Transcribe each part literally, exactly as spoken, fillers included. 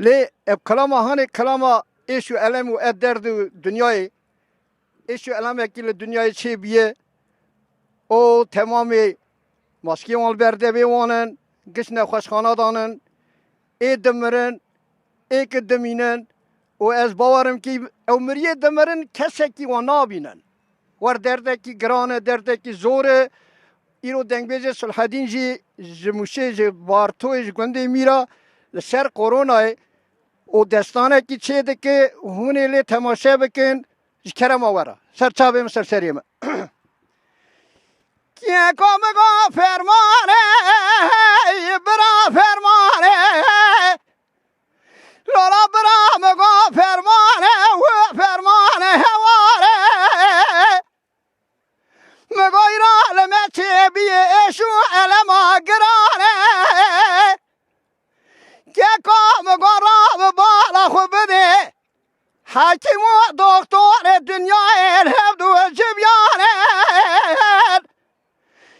Lê ev kilama hanê kilama êş û elem û ev derd û dinyayê, êş û elemekî li dinyayê çêbûye û temamê maskê wan li ber devê wan in, giş nexweşxana dan in, ê dimirin, ê ki dimînin û ez bawerim kî ew miriyê dimirin kesekî wan nabînin. Wer derdekî giran e, derdekî zor e. Îro dengbêjê Sulhedîn jî ji Mûşê, ji Vartoyê, ji gundê Mîra li ser koronayê û destanekî çê dike, hûn ê lê temaşe bikin, ji kerema we re. Ser çavê min, ser serê min. Keko min go fermane, bira fermane. Lola bira min go fermane, wi fermane heware. Min go îra li me çêbîye êş û elema girane. Keko min go rabe bala xwe bidê. Hekîm û doktorê dinyayê hevdu civiyan in.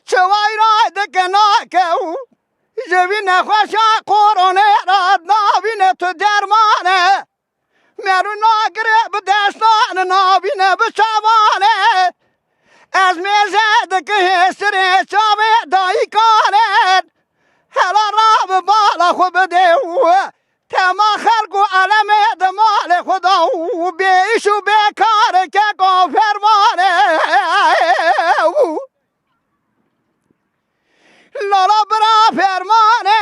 Çi wayra dike nake û ji vî nexweşa koronê re navîne tu derman e. Merû nagire bi destan, navîne bi çavan e. Ez mêze dike hêsirê çavê dayikan e. Hela rabe bala xwe bidê û tema xelk û elemê di malê xwe da û bê îş û bê kar e, keko fermane. Lala bira fermane,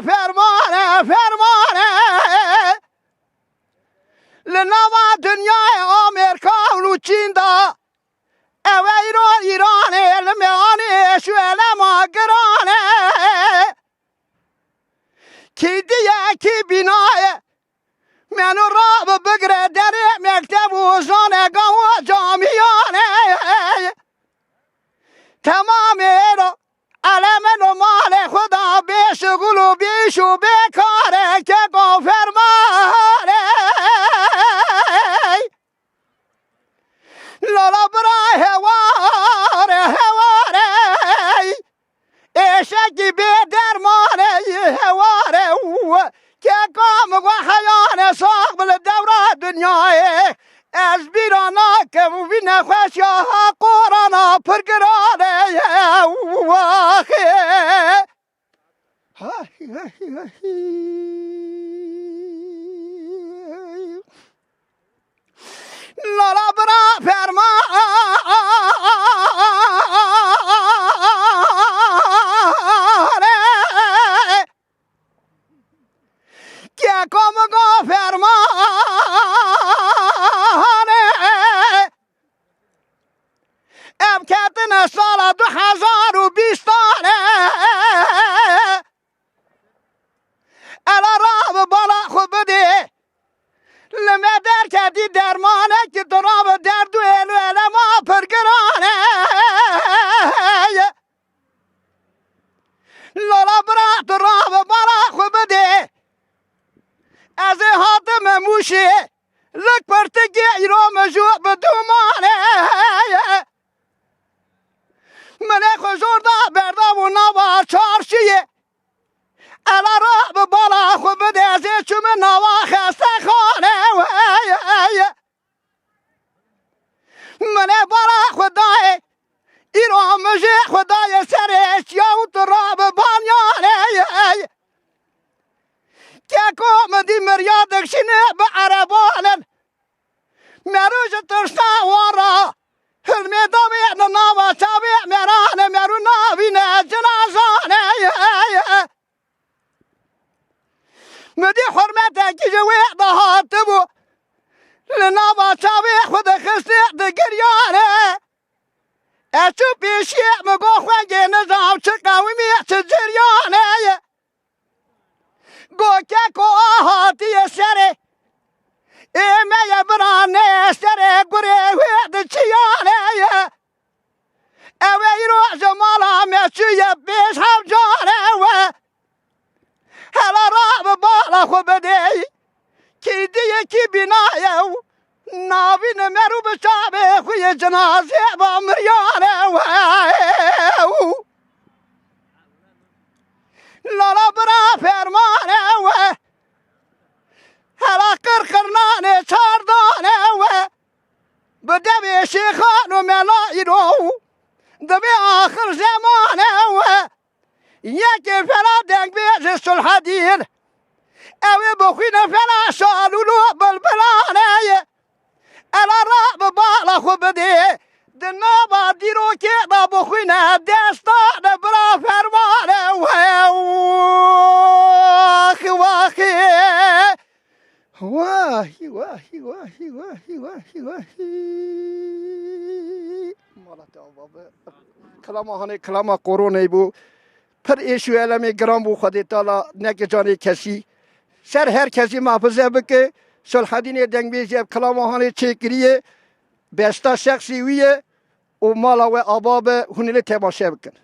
fermane, fermane. Li nava dinyayê Amerîka û Çîn de, ew e îro Îranê li me anê êş û elema giran e. Kî diye, kî bîna ye? Meno rabe bigire derê mekteb û zanega û camiyan e. Temamê êro elemeno malê xwe da bê şixul û bê îş û bê kar e, keko fermane. Lala bira heware, heware. Êşekî bê dermane yî heware û keko min we heyane sax bi li dewra dinyayê. Ez bîra nakim vî nexweşiya ha qorana pir girane ye û axê. Lala bira fermane. Keko min go fermane. Ev ketine sala du hezar û bîstan e. Ela rabe bala xwe bidê. Li me derketî dermanekî tu rabe derd û êl û elema pir giran e. Lala bira tu rabe bala xwe bidê. Ez ê hatime Mûşê. Lik pirtikê îro min jû bi dûman e. Min ê xwe jor da berda bû nava çarşiyê. Ela rabe bala xwe bidê, ez ê çûme nava xestexane. Min ê bala xwe dayê, îro min jê xwe dayê serê çiya û tu rabe banyanê. Keko min dî miriya dikşîne bi erebanin. Merû ji tirsa wan re hilmê dawê li nava çavê me rane, merû navîne cinazane. Min dî hurmetekî ji wê de hatibû, li nava çavê xwe dixistê digiryane. Ez çû pêşiyê min got, xwengê nizam çi qewimî, çi ciryane ye. Got, keko a hatiye serê, ê me ye birane serê gurê wê di çiyane ye. Ew ê îro ji mala me çûye pêş hevcare we. Hela rabe bala xwe bidê. Kî diye kî bînaye û navîne merû bi çavê xwe yê cinazê ba miryane we. Lala bira fermane we. Ro, di vê axir zemanê we yekê fena dengbêjê Sulhedîn. Ew ê bixwîne fena şalûl û bilbilanê. Ela ra bi bala xwe bidê. Di nava dîrokê de bixwîne destane bira fermane we. Waxî, waxî. Wahî, wahî, wahî, wahî, wahî, wahî. Mala te ava be. Kilama hanê, kilama koroney bû. Pir êş û elemê giran bû Xwedê Teala neke canê kesî. Ser her kesî mefize bike. Sulhedînê dengbêjî ev kilama hanê çêkiriye. Besta şexsî wî ye û mala we ava be, hûn ê lê temaşe bikin.